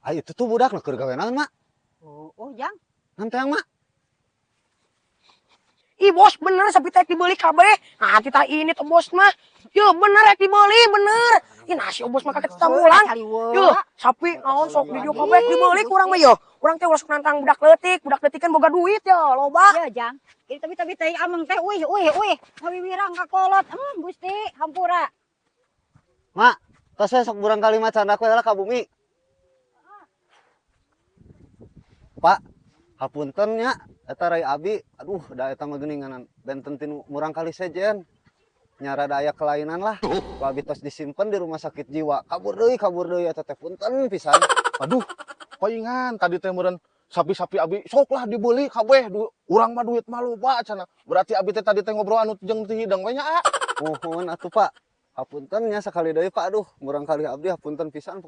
Ah, itu tuh budak nu keur gawe naon, Mak? Oh, oh Jang. Naon teang, Mak? Ih, Bos, bener sapi teh dibeli kabeh. Nah, kita ini tuh bos mah. Yo, bener rek dibeli, bener. Ih, nasi bos mah kakek kita mulang. Yo, sapi naon sok di dieu kabeh dibeli kurang mah yo. Urang teh ulah sok nantang budak leutik kan boga duit ya, loba. Ya, Jang. Ini tapi teh ameng teh uih uih uih ngawiwirang ka kolot. Gusti, hampura. Mak, tos we sok murangkalih mah candak we lah ka bumi. Pak, hapunten nya eta rai abi, aduh da eta mah geuninganan benten tinu murangkalih sejen. Nya rada aya kelainan lah. Ku abi tos disimpen di rumah sakit jiwa. Kabur deui eta teh, punten pisan. Aduh, paingan tadi teh meureun sapi-sapi abi sok lah dibeli kabeh, urang mah duit mah loba cenah. Berarti abi teh tadi teh ngobrol anu jeung ti hideng we nya, A. Muhun atuh, Pak. Hapunten nya sakali deui, Pak. Aduh, murangkalih abdi hapunten pisan.